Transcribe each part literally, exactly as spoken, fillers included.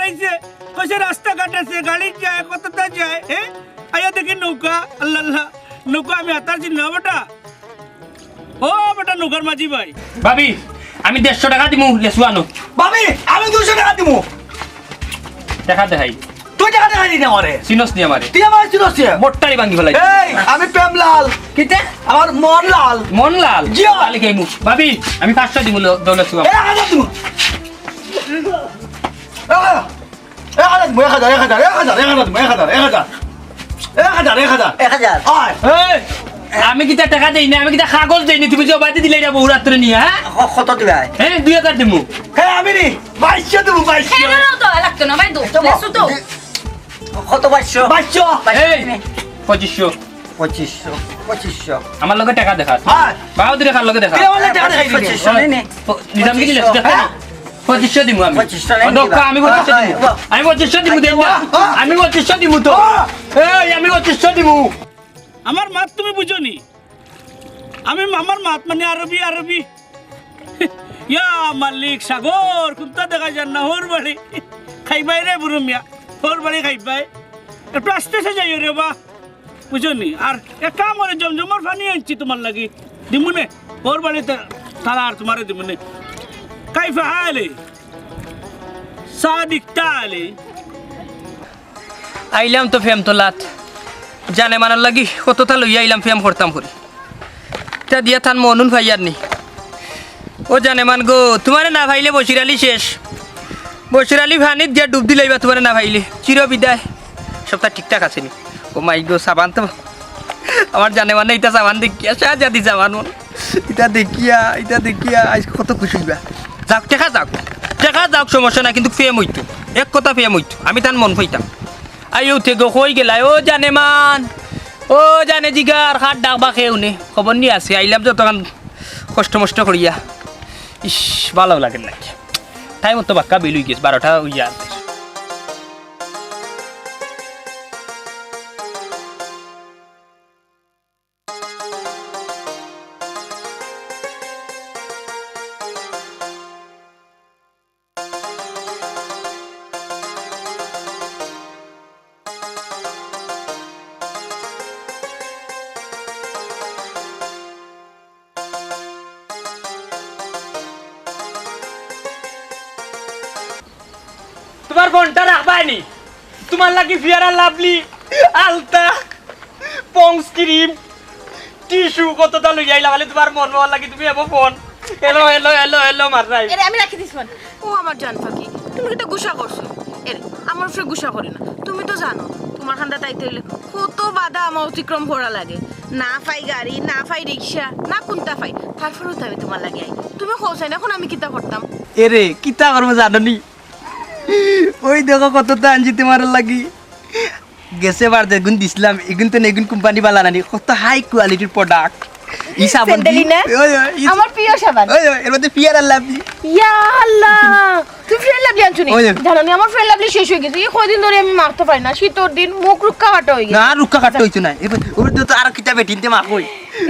আইছে, কইছে রাস্তাঘাট আছে, গাড়ি যায়, কততা যায়, হ্যাঁ? আইয়া দেখি নৌকা, আল্লাহ আল্লাহ, নৌকা আমি হাতার চিনি না বেটা। ও বেটা নৌকার মাঝি ভাই। ভাবি, আমি দেড়শো টেকা দিমু, লেচু আনো। ভাবি, আমি দুইশো টেকা দিমু। টেকা দেখাই। তুই টেকা দেখাই দিতে আমারে। চিনস নি আমারে? তুই আমারে চিনস নি? মোট্টারি ভাঙ্গি ফেলাই। এই, আমি প্রেমলাল। কিতা? আমার মনলাল। মনলাল? জি। তাহলে কি আইমু? ভাবি, আমি পাঁচশো দিমু, ল-, দৌলত সুবা। এই, এক হাজার দিমু। এক হাজার। এক হাজার দিমু, এক হাজার, এক হাজার, এক হাজার দিমু, এক হাজার, এক হাজার। এক হাজার, এক হাজার। এক হাজার। আয়। এই, আমি কিতা টেকা দেই না, আমি কিতা কাগজ দেই নি, তুমি জবাই দিলে এটা বউ রাত্রে নিয়া, হ্যাঁ? ক-, কত দিবা? হ্যাঁ, দুই হাজার দিমু। হ্যাঁ, আমি নি, বাইশশো দিমু, বাইশশো। হ্যাঁ, না, না, তো লাগতো না, ভাই, দো। এত লেচু তো। কত বাইশশো? বাইশশো। এই, পঁচিশশো। পঁচিশশো, পঁচিশশো। আমার লগে টেকা দেখা। হ্যাঁ। বাহাদুরে কার লগে দেখা? তুই আমার লগে টেকা দেখাই দিবি। পঁচিশশো নেই নি। প-, নিজাম কি দিলে? পঁচিশশো। দেখা নি? হ্যাঁ। পঁচিশশো দিমু আমি। পঁচিশশো নেই ও, নি দক্ষ, দিবা? আমি পঁচিশশো হ্যাঁ, দিমু। হ্যাঁ, আমি পঁচিশশো দিমু, দেই না? হ্যাঁ। আমি পঁচিশশো দিমু তো। হ্যাঁ। এই, আমি পঁচিশশো দিমু। আমার মাত তুমি বুঝো নি? আমি, আমার মাত মানে আরবি, আরবি। ইয়া মালিক সাগর, কুন্তা দেখা যার না, হউর বাড়ি। খাইবায় রে বুরু মিয়া, হউর বাড়ি খাইবায়। একটু আস্তে আস্তে যাইও রে বা। বুঝছো নি? আর এক কাম করে জমজমর পানি আনছি তুমার লাগি। দিমুনে, হউর বাড়িত তারা আর তুমারে দিমুনে। কাইফা হালে? সাদিক তালে। আইলাম তো প্রেম তোলাত। জানে মানর লাগি কততা লইয়া আইলাম প্রেম করতাম করি। তা দিয়া তান মন উন পাইয়ার নি। ও জানে মান গো, তুমারে না পাইলে বশির আলী শেষ। বশির আলী পানিত দিয়া ডুব দিলাইবা তুমারে না পাইলে। চির বিদায়। সবতা ঠিকঠাক আছে নি? ও মাই গো, সাবান তো আমার জানে মানে ইতা সাবান দেখিয়া, শাহজাদি সাবান মন। ইতা দেখিয়া, ইতা দেখিয়া আইজ কত খুশি অইবা। যাউক, টেকা যাউক। টেকা যাউক, সমস্যা নাই, কিন্তু প্রেম অইতো। এক কথা প্রেম অইতো। আমি তান মন পাইতাম। আইও উঠে গো, কই গেলায়? ও জানে মান, ও জানে জিগার, কার ডাক বা কেউ নে। খবর নি আছে, আইলাম যতখান কষ্ট মষ্ট করিয়া। ইস, ভালা লাগের না। টাইম তো বাক্কা বেইল অইগেছে, বারোটা অইয়া আর। তুমার ফোনটা রাখবায় নি? তুমার লাগি Fair and Lovely, আলতা, Pond's cream, tissue কততা লইয়া আইলাম, খালি তুমার মন পাওয়ার লাগি তুমি এবো phone. Hello, hello, hello, hello, মাররায়। এরে, আমি রাখি দিছি ফোন। ও আমার জান পাখি, তুমি কিতা গুসা করছো? এরে, আমার উপরে গুসা করি না। তুমি তো জানো, তুমার কান্দাত আইতে অইলে কত বাধা আমার অতিক্রম করা লাগে। না পাই গাড়ি, না পাই রিক্সা, না কুন্তা পাই। তারপরেও তো আমি তুমার লাগি আই। তুমি কও চাইন, অখন আমি কিতা করতাম? এরে, কিতা করমু জানো নি? ওই দেখো কততা আনছি তুমার লাগি। গেছে বার যেগুন দিছলাম, এগুন তো না, এগুন কোম্পানি বালা নানি, কত high quality-র product। ই সাবান দি-, স্যান্ডেলিনা? ওই, ওই, ই আমার প্রিয় সাবান। ওই, ওই, এর মধ্যে Fair and Lovely। ইয়া আল্লাহ, তুমি Fair and Lovely আনছো নি? ওই, ওই। জানো নি, আমার Fair and Lovely শেষ অইগেছে। ই কয়দিন ধরি আমি মাখতে পারি না, শীতর দিন মুখ রুক্কা কাটা অইগেছে। না, রুক্কা কাটা অইছে না। এবার ওর তো আরো কিতা বেটিনতে মাখ ওই।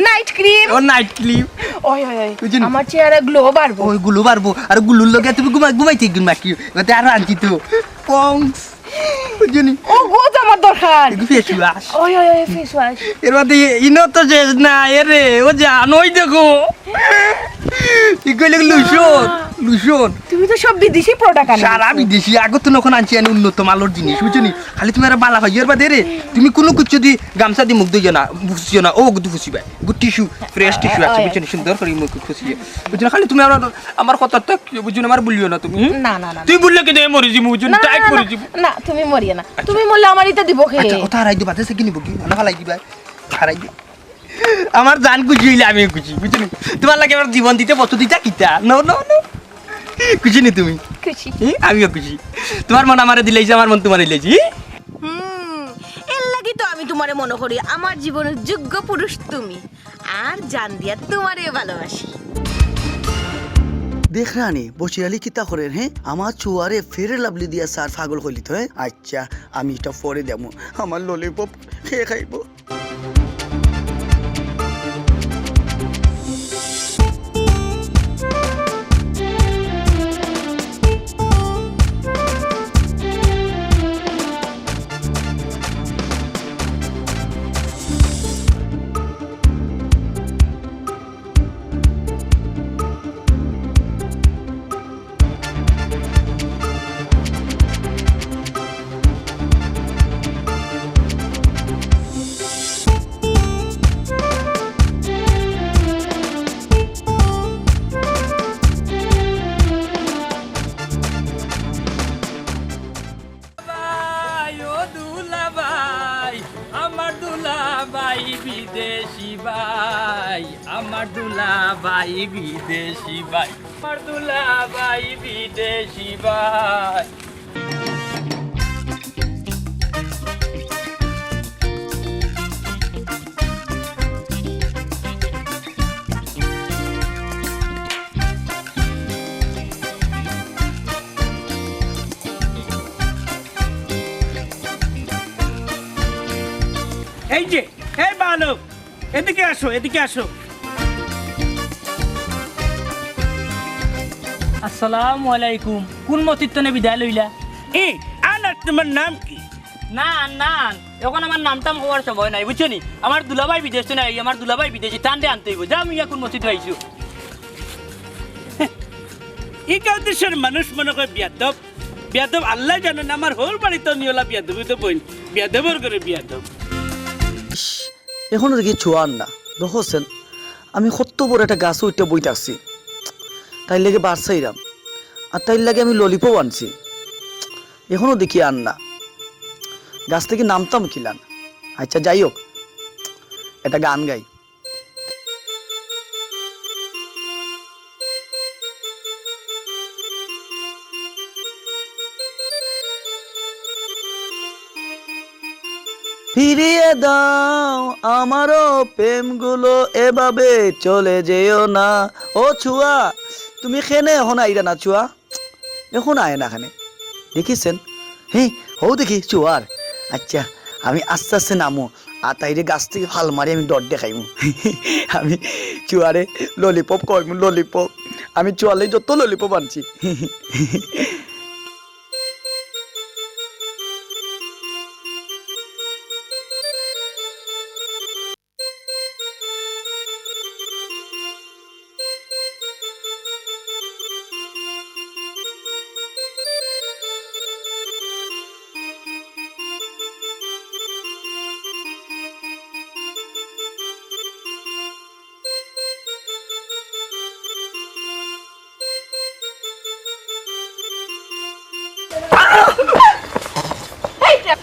Night cream। ও, night cream। ওই, ওই, ওই। বুঝলি? আমার চেহারা glow বাড়বো। ওই glow বাড়বো। আর glow-র লগে তুমি ঘুমা-, ঘুমাইতে এগুন মাখি। ওতে আরো আনছি তো। Pond's। বুঝছো নি? ও গো, তো আমার দরকার। এগু face wash। ওই, ওই, ওই, face wash। এর মধ্যে ই-, ইনো তো শেষ না, এ রে, ও জান, ওই দেখো। ই কইলে lotion, lotion। তুমি তো সব বিদেশি product আনো। সারা বিদেশি, আগত তো অখন আনছি আমি উন্নত মালর জিনিস, বুঝছো নি? খালি তুমি আর বালা পাইও, এর বাদে রে, তুমি কুনু কিছু দি গামছা দি মুখ ধুইও না, ফুসিও না, ও কিন্তু ফুসিবা। Good tissue, fresh tissue আছে, ওই। বুঝছো নি? সুন্দর করি মুখ ফুসিয়ে। বুঝছো না? খালি তুমি আমার, আমার কথা তো কি বুঝছো না, আমার ভুলিও না তুমি, হুম? না, না, না, না। তুমি ভুললে কিন্তু আমি মরি যিমু, বুঝছো না? না, টাইট না, মরি না, যিমু। না, তুমি মরিও না। আচ্ছা। তুমি মরলে আমার ইটা দিব কে? আচ্ছা, ওটা হারাই দিবা, দেশে কিনি বকি? না ফালাই দিবা। হারাই দিবা। আমার জান খুশি অইলে আমিও খুশি, বুঝছো নি? তুমার লাগি আমার জীবন দিতে, বস্তু দিতে কিতা? No, no, no। খুশি নি তুমি? খুশি। হুম, আমিও খুশি। তুমার মন আমারে দিলাইছো, আমার মন তুমারে দিলাইছি। হুম, এর লাগি তো আমি তুমারে মনে করি আমার জীবনের যোগ্য পুরুষ তুমি। আর জান দিয়া তুমারে ভালোবাসি। দেখরানি, বশির আলী কিতা করের, হে? আমার চুয়ারে Fair and Lovely দিয়া স্যার পাগল কইলি তো, হে? আচ্ছা, আমি ইটা পরে দেমু। আমার lollipop কে খাইবো? আমার দুলাভাই বিদেশি ভাই, আমার দুলাভাই বিদেশি ভাই। এই যে, এই বালক, এদিকে আসো, এদিকে আসো। আসসালামু আলাইকুম। কোন মসজিদ তনে বিদায় লইলা? এ, আনার, তোমার নাম কি? না, না, এখন আমার নাম টাম হওয়ার সময় নাই, বুঝছো নি? আমার দুলাভাই বিদেশ তনে আই, আমার দুলাভাই বিদেশি, তানরে আনতে অইবো। যাও মিয়া, কোন মসজিদ পাইছো? ইকাউ দেশর মানুষ মনে কয় বিয়াদব। বিয়াদব আল্লায় জানইন, আমার হউর বাড়িত নি অলা বিয়াদবি তো বইন। বিয়াদবর ঘরর বিয়াদব। ইশ, এখনো দেখি চুয়া আন্না। দেখো সেন, আমি কত বড় একটা গাছো উঠিয়া বই থাকছি। তাইর লাগি বার চাইরাম। আর তাইর লাগি আমি ললিপপ আনছি। এখনো দেখি আন্না। গাছ থাকি নামতাম কিলান। আচ্ছা, যাই হোক, একটা গান গাই। ফিরিয়ে দাও আমারও প্রেমগুলো, এভাবে চলে যেও না। ও চুয়া, তুমি কেনে এখন আইরা না চুয়া? এখন আয় না কেনে। দেখিছেন? হে, হউ দেখি, চুয়ার। আচ্ছা, আমি আস্তে আস্তে নামমু। আর তাইরে গাছ থাকি ফাল মারি আমি ডর দেখাইমু। আমি চুয়ারে ললিপপ কইমু, ললিপপ। আমি চুয়ার লাগি যত ললিপপ আনছি।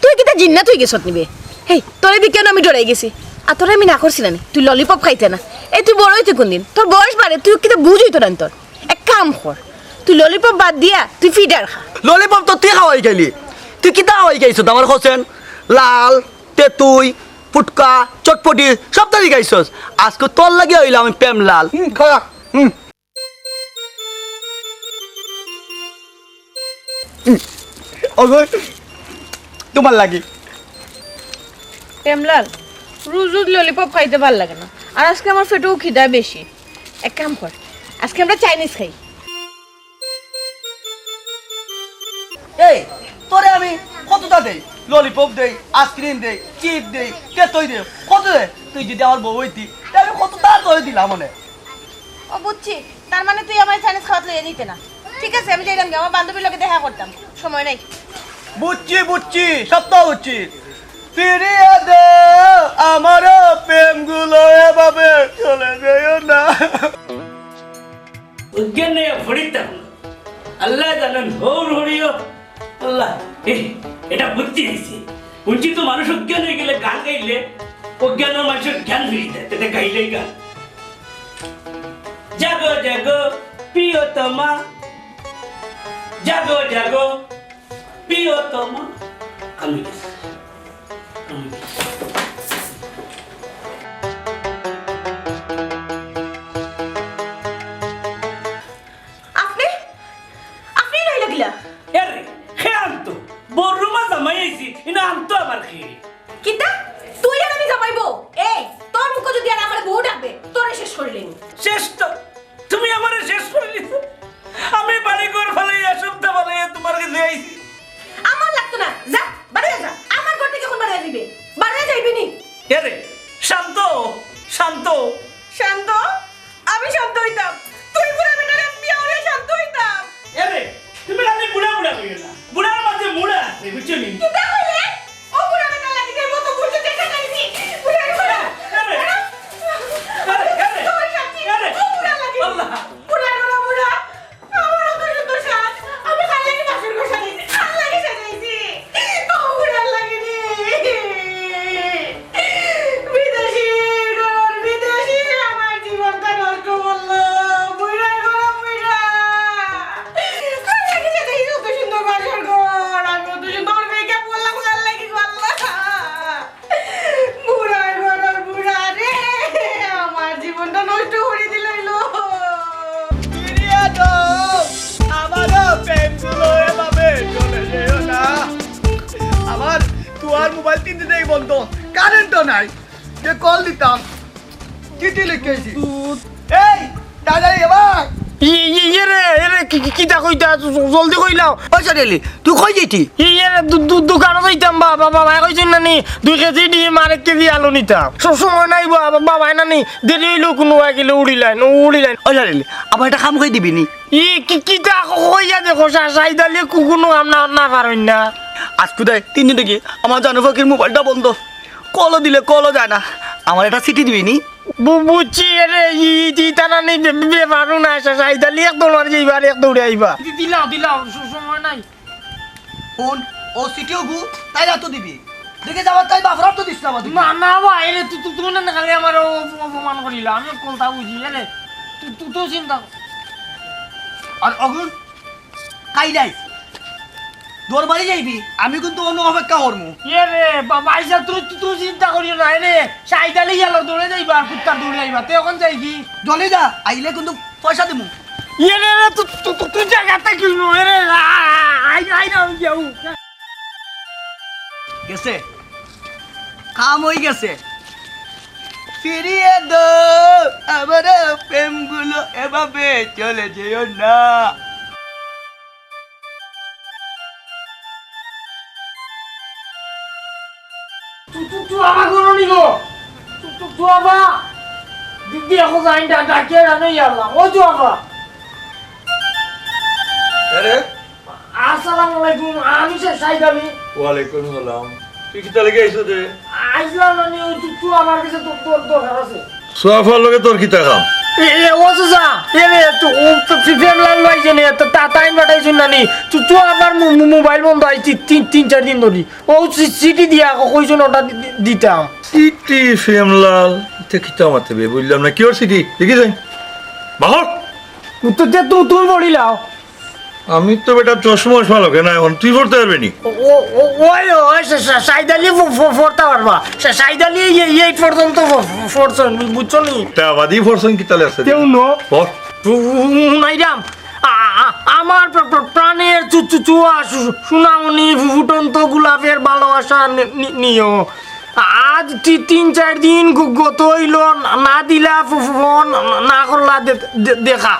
তুই কিতা জিন্নাত অইগেছত নি বে? হেই, তোরে দেখিয়া না আমি ডরাই গেছি। আর তোরে আমি না করছি না নি, তুই ললিপপ খাইতে না। এই তুই বড় অইতে কোন দিন? তোর বয়স বাড়ে, তুই কিতা বুঝ অইতো না নি তোর? এক কাম কর, তুই ললিপপ বাদ দিয়া তুই ফিডার খা। ললিপপ তো তুই খাওয়াই গেলি, তুই কিতা খাওয়াই গেছত আমার হোসেন? লাল, তেতুই, ফুটকা, চটপটি সব তো খাইছস। আজকে তোর লাগি অইলাম আমি প্রেমলাল। হুম, খা। হুম। ওগো, তোমার লাগি। প্রেমলাল, রোজ রোজ ললিপপ খাইতে ভালা লাগে না, আর আজকে আমার পেটও খিদা বেশি। এক কাম কর, আজকে আমরা চাইনিজ খাই। এই, তোরে আমি কততা দেই, ললিপপ দেই, আইসক্রিম দেই, চিপ দেই, তেতই দেই, কত দেই? তুই যদি আমার বউ অইতি, তে আমি কততা তোরে দিলাম অনে। ও বুঝছি, তার মানে তুই আমারে চাইনিজ খাওয়াত লইয়া যাইতে না। ঠিক আছে, আমি যাইরাম গি, আমার বান্ধবীর লগে দেখা করতাম, সময় নাই। বুঝছি, বুঝছি, সব তো বুঝছি। ফিরিয়ে দে আমার প্রেমগুলো, এভাবে চলে যেও না। অজ্ঞান অইয়া পড়িতাম। আল্লায় জানইন, হউর হরিও। আল্লাহ, এই, এটা বুদ্ধি অইছে। হুনছি তো মানুষ অজ্ঞান অইগেলে গান গাইলে অজ্ঞানর মানষর জ্ঞান ফিরি যায়। এটা গাইলেই গান। জাগো জাগো প্রিয়তমা, জাগো জাগো প্রিয়তমা। আমি গেছি। আপনি? আপনি নাইলে গিলা? এরে, কে আনতো? বড় রুমা জামাই আইছি, ইনা আনতো আবার কে? কিতা? তুই আর আমি জামাই বউ? এই, তোর মুখে যদি আর আমার বউ ডাকবে, তোরে শেষ করিলিমু। শেষ তো, তুমি আমারে শেষ করিলিছো। আমি বাড়ি ঘর ফালাইয়া, সবতা ফালাইয়া তোমার কাছে আইছি। আমার লাগতো না, যা, বাড়ি যা। আমার ঘর থাকি এখন বাড়ি যাইবে, বাড়ি যাইবে নি। এরে, শান্ত, শান্ত। শান্ত? আমি শান্ত অইতাম? তুই বুড়া বেটারে বিয়া অইলে শান্ত অইতাম? এরে, তুমি খালি বুড়া বুড়া কইও না। বুড়ার মাঝে মুড়া আছে, বুঝছো নি? কিতা কইলে? ও বুড়া বেটার লাগি তুই কত বুঝতে চেষ্টা করছি। বুড়া, বুড়া, এরে, বুড়া। এরে, এরে, তোর সাথে এরে। ও বুড়া লাগি। আল্লাহ। বুড়া, বুড়া, বুড়া। আমার অত সুন্দর সাজ, আমি কার লাগি বাসর ঘর সাজাইছি? কার লাগি সাজাইছি? ও বুড়ার লাগি রে। বিদেশি ঘর, বিদেশি আমার জীবন। উড়ি দিলাইলো। ফিরিয়ে দাও, আমারও প্রেমগুলো এভাবে চলে যেও না। আমার, তুয়ার মোবাইল তিন দিন ধরি বন্ধ, কারেন্টও নাই। যে কল দিতাম, চিঠি লিখে আইছি। এই, তাড়াতাড়ি এবার। ই, ই, ইয়ে রে, এ রে, কি, কি, কিতা কইতা? জ-, জ-, জলদি কইলাও। ও চাটাইলি, তুই কই যাইতি? ই, ইয়ে রে, দু-, দু-, দোকানো যাইতাম বা, বা, বাবায় কইছইন নানি, দুই কেজি ডিম আর এক কেজি আলু নিতাম। সব সময় নাই বা, বা, বাবায় নানি, দেরি অইলো কুনু আগে গেলে উড়িলাইন, উড়িলাইন। ও চাটাইলি, আবার একটা কাম কই দিবি নি? ই, কি, কিতা ক-, কইয়া দেখো, শা-, শাহিদ আলী কু-, কুনু কাম না, না পারইন না। আজকু দেয়, তিন দিন থাকি আমার জানু পাখির মোবাইলটা বন্ধ। কলও দিলে কলও যায় না। আমার একটা চিঠি দিবি নি? বু-, বুঝছি, এ রে, ই, ই, ই, তারা নেই, বে-, বে-, বেপারও না, শা-, শাহিদ আলী এক দৌড় মারি যাইবা আর এক দৌড়ে আইবা। দি-, দিলাও, দিলাও, স-, সময় নাই। ফোন, ও চিঠিও গু, তাই রাতো দিবি। দেখে যাবার তাই বাফরার তো দিস না, বাদে। না, না, বা, এ রে, তু-, তু-, তুমি না খালি আমার অ-, অপমান করিলা, আমি কোনটা বুঝি, এ রে, তু-, তু-, তুই চিন্তা কর। আর অগুন, কাইলাই। দরবারি যাইবি, আমি কিন্তু অন্য অপেক্ষা করমু। ইয়ে রে, বা-, ভাইসাব, তুমি, তুমি চিন্তা করিও না, এনে সাইডালে ইয়ালো দৌড়ে যাইবা আর কুত্তা দৌড়ে যাইবা। তে এখন যাই কি? জলদি যা, আইলে কিন্তু পয়সা দিমু। ইয়ে রে, রে, তু-, তু-, তু-, তুই জায়গাতে কি নয় রে? আ-, আ-, আ-, আই, আই না, আমি যাও। গেছে, কাম হই গেছে। ফিরিয়ে দো আমার প্রেমগুলো, এভাবে চলে যেও না। তু, তু, তু আবার কোনো নিব? তু, তু, তু আবার? দিদি, এখন যাই, ডা-, ডাকিয়ে জানো, ইয়াল্লা। ও তু আবার। আরে? আসসালামু আলাইকুম, আমি সে সাইদ আলী। ওয়ালাইকুম সালাম। তুই কিতা লাগি আইছো রে? আইছলাম মানে, ওই তু, তু আমার কাছে তোর, তোর দরকার আছে। সুয়াফার লগে তোর কিতা কাম? এ, এ, ও চাচা, এ রে, তু, ও তো ফি-, ফেমলাল লইছে নে, তো তা-, তাইন পাঠাইছইন না নি? তু, তু আমার মো-, মো-, মোবাইল বন্ধ আইছি তিন, তিন, চাইর দিন ধরি। ও চি-, চিঠি দিয়া ক-, কইছইন ওটা দি-, দি-, দিতাম। চিঠি ফেমলাল, ইতা কিতা মাতে বে? বুঝলাম না। কিওর চিঠি? দেখি যাই। বাহর। উত্তর দে, তু-, তুমি পড়িলাও। আমি তো বেটা চশমা উশমা লগে না, এখন তুই পড়তে পারবে নি? ও, ও, ও, ওই, ওই, সা-, সা-, সাইদ আলী ফ-, ফ-, পড়তে পারবা। সা-, সাইদ আলী এই, এই, এই পর্যন্ত ফ-, ফ-, পড়ছইন, বু-, বুঝছো নি? তা বাদই পড়ছইন কিতা লেখছে? কেউ ন। পড়। উ-, উ-, উনাইরাম, আ-, আ-, আমার প্র-, প্র-, প্রাণের চু-, চু-, চুয়া সু-, সুনামনি ফু-, ফুটন্ত গোলাপের ভালোবাসা নি-, নি-, নিও। আজ তি-, তিন চাইর দিন গ-, গত অইলো, না, না দিলা ফো-, ফো-, ফোন, না, না করলা দে-, দে-, দেখা।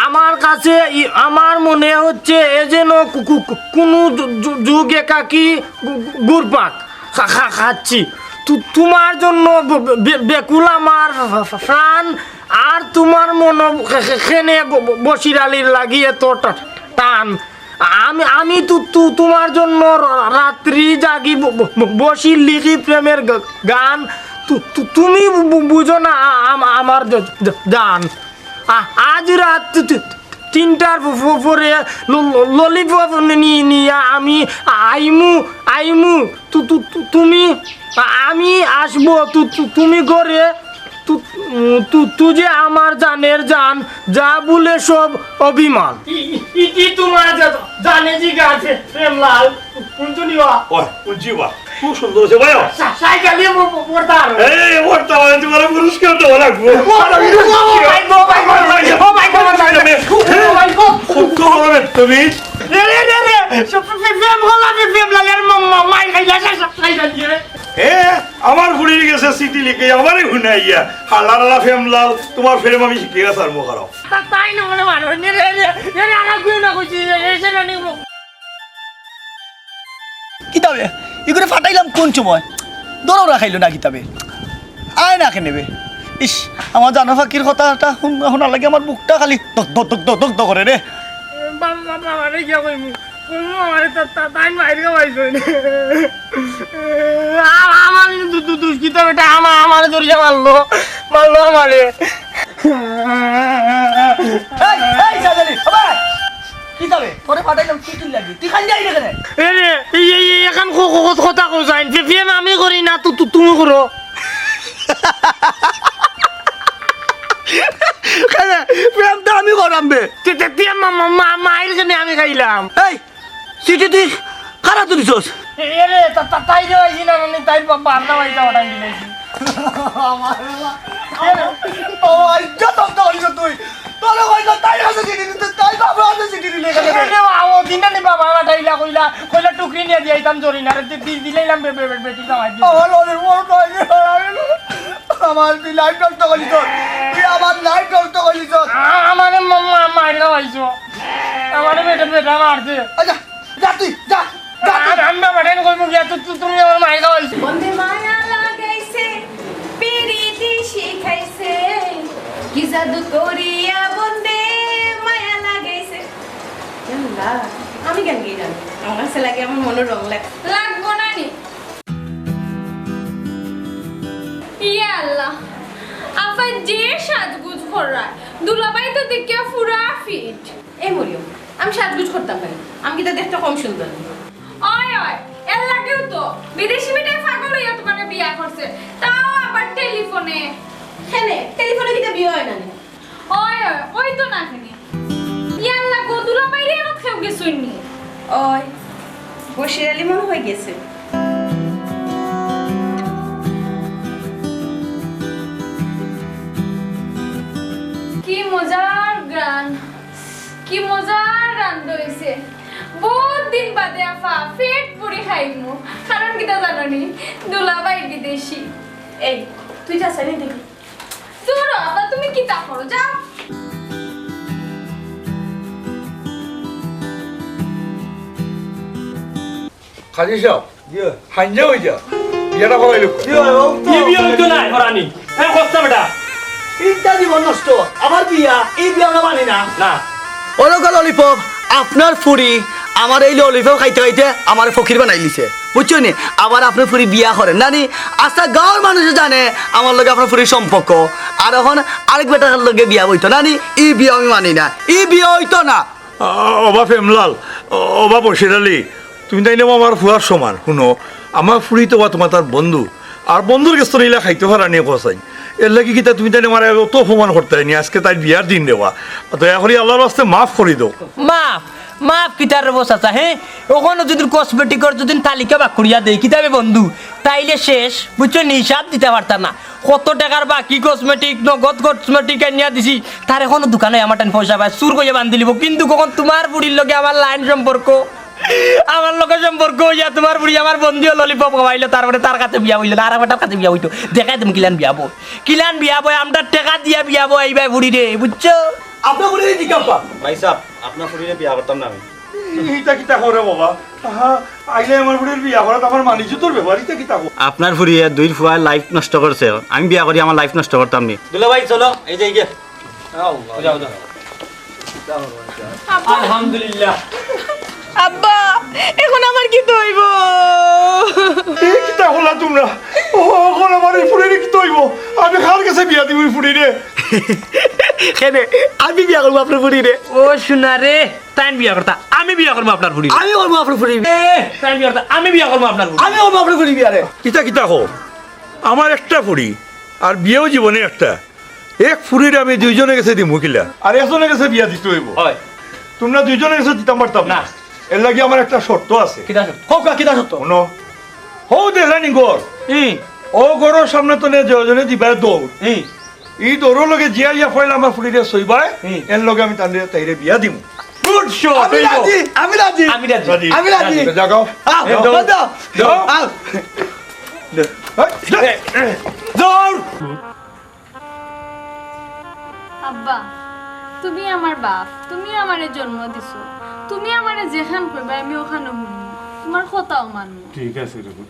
আমার কাছে ই-, আমার মনে হচ্ছে এ যেন কু-, কু-, কু-, কুনু যু-, যু-, যুগ একাকী ঘু-, ঘু-, ঘুরপাক খা-, খা-, খাচ্ছি। তু-, তোমার জন্য ব-, ব-, বে-, বেকুল আমার ফ-, ফ-, ফ-, প্রাণ, আর তোমার মন খে-, খে-, খেনে ব-, ব-, বশির আলীর লাগি এত টা-, টান। আমি, আমি তু-, তু-, তোমার জন্য রা-, রাত্রি জাগি ব-, ব-, ব-, বশির লিখি প্রেমের গ-, গান। তু-, তু-, তুমি বু-, বু-, বুঝো না আ-, আম-, আমার জ-, জ-, জান। আ-, আজ রাত তি-, তি-, তিনটার প-, প-, পরে ল-, ল-, ললিপপ নি-, নি-, নিয়া আমি আইমু, আইমু। তু-, তু-, তু-, তুমি, আ-, আমি আসবো। তু-, তু-, তুমি ঘরে। তু-, উম, তু-, তু যে আমার জানের জান, যা বলে সব অভিমান। ই-, ই-, ই-, ই তোমার জা-, জানে জি গাছে, প্রেমলাল, শুনছো নি বা? ওই, শুনছি বা। খুব সুন্দর হয়েছে ভাই। সা-, সাইকেল নিয়ে প-, প-, পড়তে পারো। এই, পড়তে পারো, তোমার পুরস্কার দেওয়া লাগবো। ও, ও, ও, ও, ভাই গো, ভাই গো, ভাই গো, ও, ভাই গো, ভাই গো, ভাই গো। খুব তো হবে তুমি। রে, রে, রে, রে, সব প্রে-, প্রেম হলা, প্রে-, প্রেমলালের ম-, ম-, মাই খাইলা, সা-, সা-, সাইকেল দিয়ে। এ, আমার ফুড়ির গেছে চিঠি লিখে, আমারে হুনাইয়া। হালার হালা প্রেমলাল, তোমার প্রেম আমি শিখে গেছে আর মুখ হারাও। তা-, তাই না মনে মানো, রে, রে, রে, রে, আর কেউ না কইছি, রে, রে, রে, রে, রে। কিতাবে? ইগুরে ফাটাইলাম কোন সময়? ধরো রাখাইলো না কিতাবে। আয় না কেনে বে? ইস, আমার জানো ফাকির কথাটা হুন-, হুনার লাগি আমার বুকটা খালি ধক ধক ধক ধক ধক ধক করে রে। বাবা, বাবা, বাবা, রে, কি কইমু? কইমু আমারে তা, তা, তাই মাইর খাওয়াইছে। আ-, আমার দু-, দু-, দুষ্কৃত বেটা আমা-, আমারে ধরিয়া মারলো, মারলো আমারে। এই, এই, সাজালি, ওবা! কিতাবে? তোরে ফাটাইলাম চিঠির লাগি। তুই খালি যাই রে কেনে? এ রে, এই, এই, এই, এখন ক-, ক-, ক-, কথা কও যাইন। পে-, প্রেম আমি করি না, তু-, তু-, তুমি করো। কেনে? প্রেম তো আমি করাম বে। তে, তে, তে, মা-, মা-, মা-, মাইর কেনে আমি খাইলাম। এই, চিঠি তুই কারা তুই দিছস? এ, এ রে, তা, তা, তাই রে, এই না, মানে, তাই বা-, বান্না ভাই যাওয়া টাইম দিলাইছি। আমার বাবা। ও, ইজ্জত নষ্ট করিস তুই। তোরে কইলো তাই কাছে চিঠি দিতে, তাই বাবার কাছে চিঠি দিলে কেন রে? আরে বাবা, ও দিন না বাবা, আমার টাইলা কইলা, কইলা টুকরি নিয়া দিয়া আইতাম জরিনারে, দি-, দি-, দিলাইলাম বে-, বে-, বে-, বেটি জামাই দিয়া। আমার ওদের বড় টাইলা, আমার তুই লাইফ নষ্ট করিস তোর। তুই আমার লাইফ নষ্ট করিস তোর। আ-, আমারে মা-, মা-, মাইর খাওয়াইছো। আমারে বেটা, বেটা মারছে। আচ্ছা, যা তুই, যা, যা তুই। আর আমরা বেটাইন কইমু গিয়া, তু-, তু-, তুমি আমার মাইর খাওয়াইছো। বন্দে মায়া লাগাইছে, পিরিতি শিখাইছে, কি জাদু করিয়া বন্দে মায়া লাগাইছে। ইয়াল্লা, আমি গান গাইলাম, আমার কাছে লাগে আমার মনে রং লাগে। লাগবো না নি? ইয়া আল্লাহ, আফা যে সাজগুজ করায়, দুলাভাই তো দেখিয়া ফুরা ফিট। এই মরিয়ম, আমি সাজগুজ করতাম না নি? আমি কিতা দেখতে কম সুন্দর নি? ওই, ওই, এর লাগেও তো বিদেশি বেটায় পাগল হইয়া তোমারে বিয়া করছে, তাও আবার টেলিফোনে। কেনে? টেলিফোনে কিতা বিয়া হয় না নি? ওই, ওই, ওই তো না কেনে। ইয়াল্লা গো, দুলাভাইরে এমন কেউ গেছইন নি? ওই, বশির আলী মনে হয় গেছে। কি মজার গান। কি মজার রান্ধ হইছে। বহুত দিন বাদে আফা পেট পুরি খাইমু। কারণ কিতা জানো নি? দুলাভাই বিদেশি। এই, তুই যা, সাইডে দেখি। দূর হ, আফা, তুমি কিতা করো? যাও। কাজী সাব, জি। হাইঞ্জা হই যা। বিয়াটা করাই লোক। জি, ও তো ই বিয়া হইতো না, হরানি। হ্যাঁ, কষ্ট বেটা। ইটা জীবন নষ্ট। আবার বিয়া, এই বিয়া আমরা মানি না। না। ওরকল ললিপপ, আপনার ফুরি আমার এই ললিপপ খাইতে খাইতে আমার ফকির বানাই দিছে। বুঝছো নি? আবার আপনার ফুরি বিয়া করেন। না নি, আচ্ছা, গাঁওর মানুষে জানে আমার লগে আপনার ফুরির সম্পর্ক। আর এখন আরেক বেটার লগে বিয়া হইতো। না নি, ই বিয়া আমি মানি না। ই বিয়া হইতো না। আ, ওবা প্রেমলাল, ও-, ওবা বশির আলী, তুমি তাইন আমার ফুয়ার সমান। হুনো, আমার ফুরি তো বা তোমার তার বন্ধু, আর বন্ধুর গেছ তো ইলা খাইতে পারা নিয়ে কসাই। এর লাগি কিতা তুমি তাইন আমার অত অপমান করতে হয়নি, আজকে তাই বিয়ার দিন দেওয়া, দয়া করি আল্লাহর ওয়াস্তে মাফ করি দাও। মাফ? মাফ কিতার রে বস আছে, হ্যাঁ? ওখানে যদি কসমেটিকর যদি তালিকা বাক করিয়া দেই, কিতাবে বন্ধু, তাইলে শেষ, বুঝছো নি? হিসাব দিতে পারতাম না। কত টাকার বাকি কসমেটিক, নগদ কসমেটিক আনিয়া দিছি, তার এখনো দোকানে আমার টাইম পয়সা পায়, চুর করিয়া বান্ধি লিব। কিন্তু কখন তোমার বুড়ির লগে আমার লাইন সম্পর্ক, আমার লগে সম্পর্ক হইয়া তোমার বুড়ি আমার বন্ধুও ললিপপ খাওয়াইলো, তারপরে তার কাছে বিয়া হইলো না, আর আমার কাছে বিয়া হইতো। দেখাই তুমি কিলান বিয়া বই, কিলান বিয়া বই, আমরা টাকা দিয়া বিয়া বই, এই ভাই বুড়ি রে, বুঝছো? আপনার বুড়ি রে জিজ্ঞাসা। ভাই সাহেব, আপনার ফুরিরে বিয়া করতাম না আমি। ইটা কিতা করে বাবা? আহা, আইলে আমার ফুরির বিয়া করাত আমার মানিজ্য তোর ব্যাপার, ইটা কিতা করে? আপনার ফুরিয়ে দুই ফুয়ার লাইফ নষ্ট করছে, আমি বিয়া করি আমার লাইফ নষ্ট করতাম নি। দুলাভাই চলো, এই যে এই যে। যাও, যাও। আব্বা। আলহামদুলিল্লাহ। আব্বা, এখন আমার কিতা অইবো? এ কিতা করলা তোমরা? ও, এখন আমার এই ফুরির কিতা অইবো? আমি কার গেছে বিয়া দিমু এই ফুরিরে? কেনে? আমি বিয়া করমু আপনার ফুরিরে। ও সোনা রে, তাইন বিয়া করতা, আমি বিয়া করমু আপনার ফুরিরে। আমি করমু আপনার ফুরি। এ, তাইন বিয়া করতা, আমি বিয়া করমু আপনার ফুরিরে। আমি করমু আপনার ফুরি বিয়া রে। কিতা কিতা কও? আমার একটা ফুরি, আর বিয়াও জীবনে একটা। এক ফুরিরে আমি দুইজনে গেছে দিমু কিলা? আর একজনে গেছে বিয়া দিতে অইবো। হয়। তোমরা দুইজনে গেছে দিতাম পারতাম না। না। এর লাগি আমার একটা শর্ত আছে। কিতা শর্ত? কউক্কা, কিতা শর্ত? হুনো, হউ দেখরানি ঘর। ই। ও ঘরর সামনে তনে যে জনে দিবায় দৌড়। ই। ই দৌড়র লগে যে আইয়া পয়লা আমার ফুরিরে ছইবায়, ই। এর লগে আমি তানরে, তাইরে বিয়া দিমু। গুড শট, আমি অইবো। রাজি, আমি রাজি। আমি রাজি। রাজি। আমি রাজি। রাজি। যাও। আও, এ, দৌড়। দৌড়। দৌড়। আও। দে। এই, দে। এ, এ, দৌড়। আব্বা, তুমি আমার বাপ, তুমি আমারে জন্ম দিছো, তুমি আমারে যেখান কইবায় আমি ওখানো হুনমু, তোমার কথাও মানমু। ঠিক আছে রে পুত।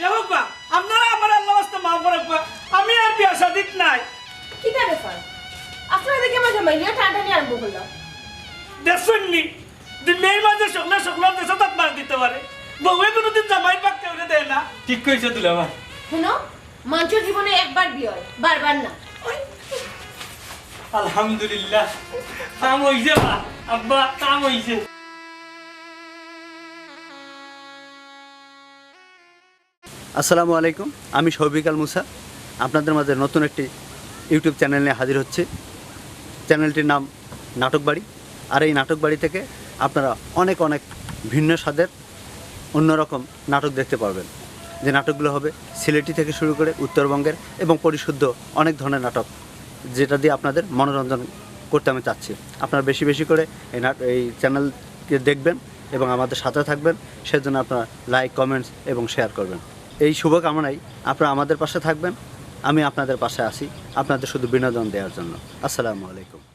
দেখউক্কা, আপনারা আমারে আল্লার ওয়াস্তে মাফ করউক্কা, আমি আর বিয়া শাদিত নাই। কিতা ব্যাপার? আপনারা দেখি আমার জামাই নিয়া টানাটানি আরম্ভ করলা। দেখছইন নি? দুনিয়ার মাঝে সকলে সকলর দেশে তাত মার দিতে পারে। বউয়ে কোনোদিন জামাইর পাক কেউরে দেয় না। ঠিক কইছো দুলাভাই। হুনো, মানষর জীবনে একবার বিয়া অয়, বারবার না। আলহামদুলিল্লাহ, কাম অইছে বা, আব্বা, কাম অইছে। আসসালামু আলাইকুম, আমি শৌফিক আল মুসা। আপনাদের মাঝে নতুন একটি ইউটিউব চ্যানেল নিয়ে হাজির হচ্ছি। চ্যানেলটির নাম নাটক বাড়ি। আর এই নাটক বাড়ি থেকে আপনারা অনেক অনেক ভিন্ন স্বাদের অন্যরকম নাটক দেখতে পারবেন। যে নাটকগুলো হবে সিলেটি থেকে শুরু করে উত্তরবঙ্গের এবং পরিশুদ্ধ অনেক ধরনের নাটক, যেটা দিয়ে আপনাদের মনোরঞ্জন করতে আমি চাচ্ছি। আপনারা বেশি বেশি করে এই নাট এই চ্যানেলকে দেখবেন এবং আমাদের সাথে থাকবেন। সেজন্য আপনারা লাইক, কমেন্টস এবং শেয়ার করবেন। এই শুভকামনায় আপনারা আমাদের পাশে থাকবেন। আমি আপনাদের পাশে আছি, আপনাদের শুধু বিনোদন দেওয়ার জন্য। আসসালামু আলাইকুম।